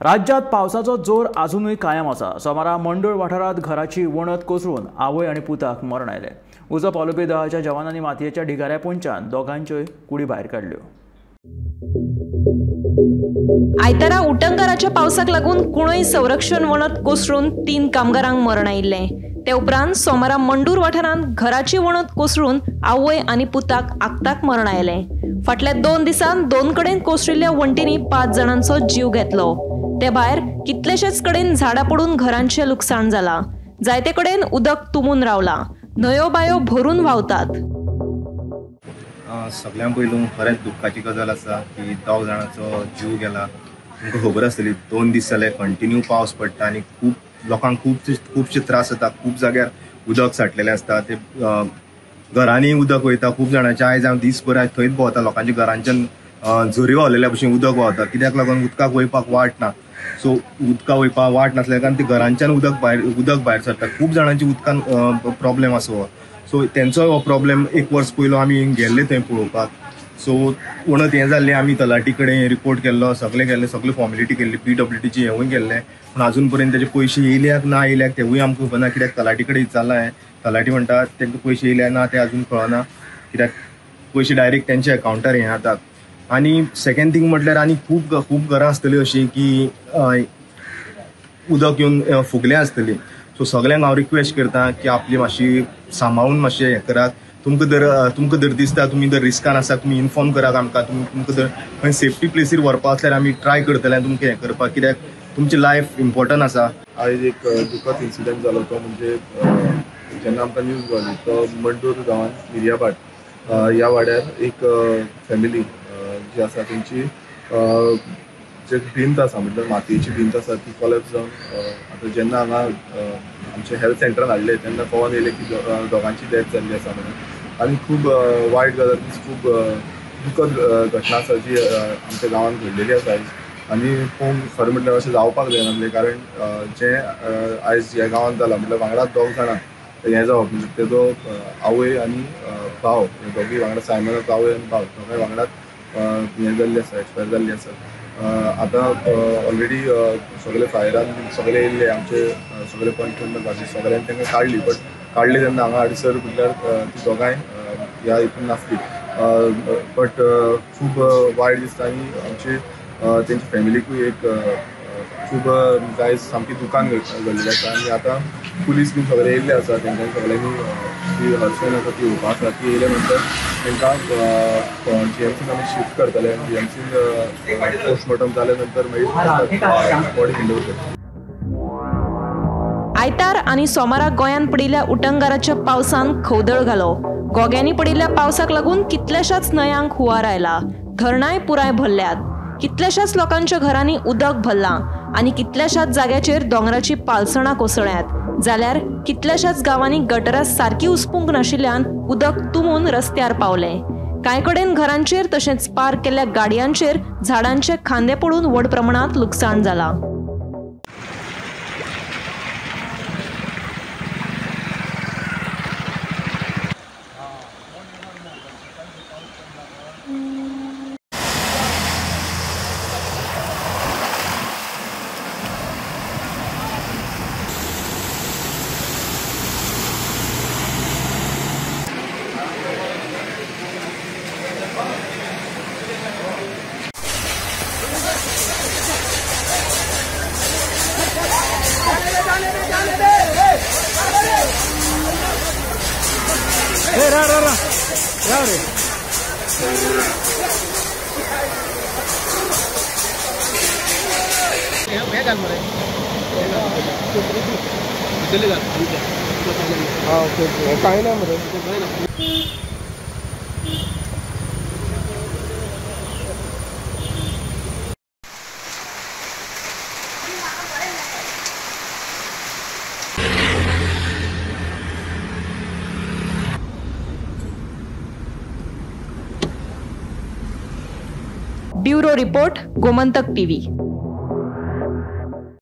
राज्यात पावसाचो जोर अजूनय कायम आसा. सोमारा मंडूळ वाठारांत घराची वणत कोसळून आवय आनी पुताक मरण आयलें. उजो पालोवपी दळाच्या जवानांनी मातयेच्या ढिगाऱ्या पोंच्यान दोगांच्योय कुडी भायर काडल्यो. आयतारा उटंगाराच्या पावसाक लागून कुणय संरक्षण वणत कोसळून 3 कामगारांक मरण आयिल्लें. ते उपरांत सोमारा मंडूर वाठारांत घराची वणत कोसळून आवय आनी पुताक आक्ताक मरण आयलें. फाटल्या 2 दिसांत 2 कडेन कोसळिल्ल्या वण्टींनी 5 जाणांचो जीव घेतलो. ते भायर कितलेशेच कडेन झाडां पडून घरांचें लुकसाण जालां. जायते कडेन उदक तुंबून रावलां. न्हंयो बायो भरून व्हांवतात. सगळ्यां पयलू खरेंच दुख्खाची गजाल आसा की 2 जाणांचो जीव गेला. तुमकां खबर आसतली 2 दीस जाले कंटिन्यू पावस पडटा आनी खूब लोकांक खुबशे त्रास जाता. खूब जाग्यार उदक साठलेलें आसता, ते घरांनी उदक वयता. खूब जाणांचे आयज हांव दीसभर आयज थंयच भोंवता, लोकांच्या घरांच्यान झरी व्हांवलेल्या भशेन उदक व्हांवता. कित्याक लागून उदकाक वयपाक वाट ना. सो उदकाक वयपाक वाट नासल्या कारण ते घरांच्यान उदक भायर सरता. खूब जाणांची उदकान प्रोब्लेम आसा हो. सो तेंचोय हो प्रोब्लेम 1 वर्स पयलो आमी गेल्ले थंय पळोवपाक. सो वणत हें जाल्लें, आमी तलाठी कडेन रिपोर्ट केल्लो, सगळें केल्लें, सगळें फॉर्मेलिटी केल्ली, PWDची हेंवूय केल्लें. पूण अजून पर्यंत तेजे पयशे येयल्याक ना येयल्याक तेवूय आमकां खबर ना. कित्याक तलाठी कडेन विचारलां हांवें, तलाठी म्हणटा तांकां पयशे येयल्या ना ते अजून कळना, कित्याक पयशे डायरेक्ट तेंच्या अकावंटार हें जातात. आनी सेकेंड थींग म्हटल्यार आनी खूब खूब घरां आसतलीं अशीं की उदक येवन फुगलें आसतलीं. सो सगळ्यांक हांव रिक्वेस्ट करता की आपली मातशी सांबाळून मातशें हें करात. तुमकां जर दिसता तुमी जर रिस्कान आसा, तुमी इन्फॉर्म करात आमकां. तुमकां जर खंय सेफ्टी प्लेसीर व्हरपा आसल्यार आमी ट्राय करतले तुमकां हें करपाक, कित्याक तुमची लायफ इम्पॉर्टंट आसा. आयज एक दुखद इन्सिडंट जालो तो म्हणजे जेन्ना आमकां न्यूज गावली तो मंडूर गांवांत मिर्याभाट ह्या वाड्यार एक फॅमिली जी आसा तेंची जे भिंत आसा, म्हटल्यार मातयेची भिंत आसा ती कोलॅप्स जावन आतां जेन्ना हांगा आमच्या हेल्थ सेंटरान हाडलें तेन्ना कळोन येयलें की दोगांची डेथ जाल्ली आसा म्हणून. आनी खूब वायट गजाल, खूब दुखद घटना आसा जी आमच्या गांवांत घडलेली आसा आयज. आनी पळोवंक खरें म्हटल्यार अशें जावपाक जायनासलें, कारण जें आयज ह्या गांवांत जालां म्हटल्यार वांगडा 2 जाणां हें जावप म्हणजे तेजो आवय आनी भाव, दोगूय वांगडा, सायमनाचो आवय आनी भाव दोगांय वांगडाच हें जाल्लें आसा, एक्सपायर जाल्ली आसा. आतां ऑलरेडी सगळे फायरान सगळे येयल्ले, आमचे सगळे पंच बाकी सगळ्यांनी तांकां काडली, बट काडली तेन्ना हांगा हाडसर म्हटल्यार ती दोगांय ह्या हितून नासली. बट खूब वायट दिसता आनी आमची तेंच्या फॅमिलीकूय एक खूब आयज सामकी दुकान घडलेलें आसा. आनी आतां पुलीस बीन सगळे येयल्ले आसा, तेंच्यांनी सगळ्यांनी जी हर्शन आसा ती येवपा आसा. ती येयले नंतर तांकां GMCन आमी शिफ्ट करतले. GMCन पोस्टमॉर्टम जाल्या नंतर मागीर बॉडी हँड ओवर करतले. आयतार आनी सोमारा गोंयांत पडिल्ल्या उटंगाराच्या पावसान खवदळ घालो. गोग्यांनी पडिल्ल्या पावसाक लागून कितल्याशाच न्हंयांक हुंवार आयला. धरणांय पुराय भरल्यात. कितल्याशाच लोकांच्या घरांनी उदक भरलां आनी कितल्याशाच जाग्याचेर दोंगराची पालसणां कोसळ्यांत. जाल्यार कितल्याशाच गांवांनी गटरां सारकी उसपूंक नाशिल्ल्यान उदक तुंबून रस्त्यार पावलें. कांय कडेन घरांचेर तशेंच पार्क केल्ल्या गाडयांचेर झाडांचे खांदे पडून व्हड प्रमाणांत लुकसाण जालां. Bureau report, Gomantak TV.